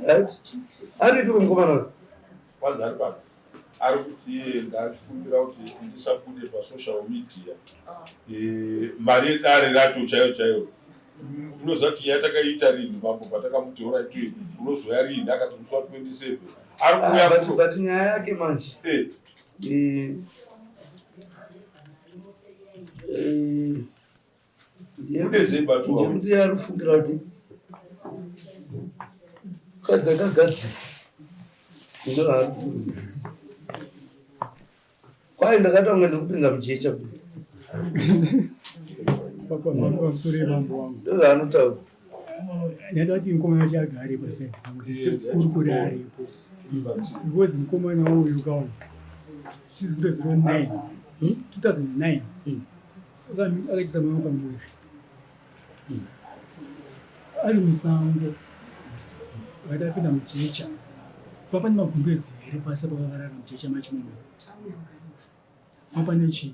Right? Aripi mukomana uyu? Kwanzi ari panze. Ari kuti iye ndachikumbira kuti ndisabude pasocial media. Eh, mari yedare racho chaiyo chaiyo. Unoziva kuti nyaya takaita rini mambo patakamuti alright unozoya rini akati musi wa 27. Ari kuuya Ah, but kuno. but nyaya yake manje. Eh, Eh, eh, ndekuti yarufungira kuti mukadzi akagadzira ndoarufungira kwai ndakatanga ndikupinda mujecha ndozvaanotaura. Ndaida kuti mukomana wacho agare paside kurukure aripo because mukomana uyu kaona 2009 2009 akaitisa mwana pamuviri ari musango akati apinda mujecha papane magumbezi here pasi pakakarara mujecha machimomo mapane chii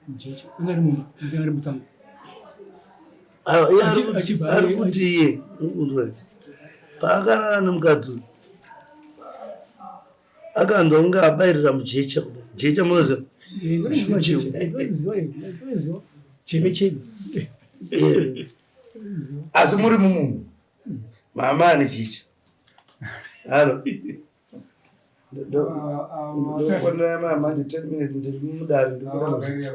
mujecha anga ari mumba anga ari mutsango. Ari kuti iye paakarara nemukadzi uyu akanzwa kunge abairira mujecha kudai. Jecha munoziva? Cheve cheve. Asi muri mumunhu mama ane chicha. Halo. Ndofonera mama manje 10 minutes ndiri mudare ndikuda mazita.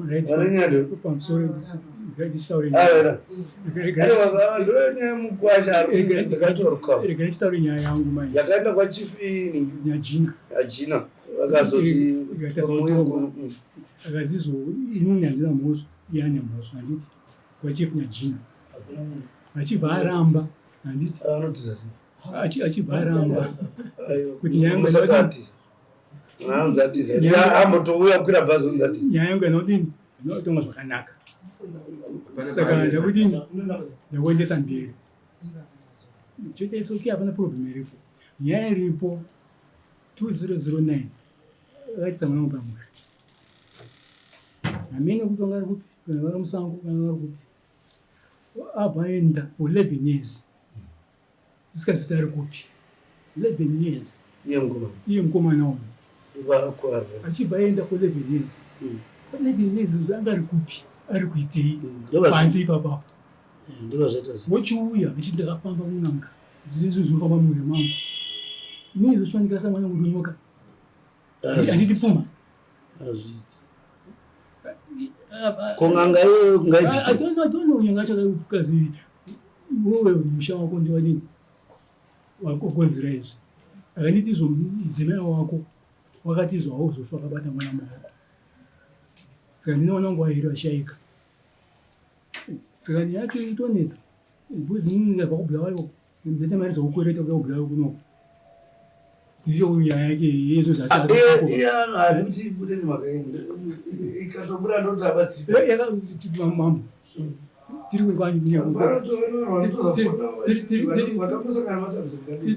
Nditaure nyaya yangu mai yakaenda kwachief Nyajina Nyajina vakazoti akazizvo inini handina mhosva iye ane mhosva handiti kwachief Nyajina achibva aramba handiti achibva aramba kuti nyaya yangu ambotouya kukwira bhazi unzati nyaya yangu yanodini inotonga zvakanaka saka ndakudini ndakuendesa mberi chete it's okay hapana problem iripo nyaya iripo 2009 akaitisa mwana wangu pamuviri hamene kupi vanga vari kupi kana vari musango kana vari kupi abva aenda for 11 years Tisingazivi kuti ari kupi. 11 years. Iye mukomana. Iye mukomana uyu. Vakura. Achibva aenda for 11 years. 11 years anga ari kupi? Ari kuitei? Panze ipapo. Ndozvaita. Wochiuya achiti ndakafamba kun'anga. Ndine zvinhu zvinofamba mumuviri mangu. Inini zvochiwanika samwana murunyoka. Handiti pfuma. Hazviiti. Ko n'anga iyoyo kungaibvisa? I don't know, I don't know nyanga yacho kazi iwewe musha wako ndiwanini wakonzera izvi. Akanditi izvo mudzimai wako wakati izvo hauzofa akabata mwana mumaoko. Saka ndine mwana wangu wairi ashaika. Saka nyaya yacho itonetsa. Because inini ndabva kuBulawayo Ndaita mari dzekukwereta kuda kubulawa kuno. Ndicho nyaya yake yezo zvachazi. Iye bude nemhaka ikatobuda ndoti abatsirika. Yaka mambo. Tiri kwanyu kunya.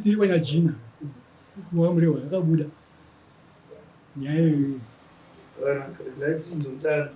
Tiri kwanya jina. Wamurewa yakabuda. Nyaya iyoyo. Kana ngatinzotanga.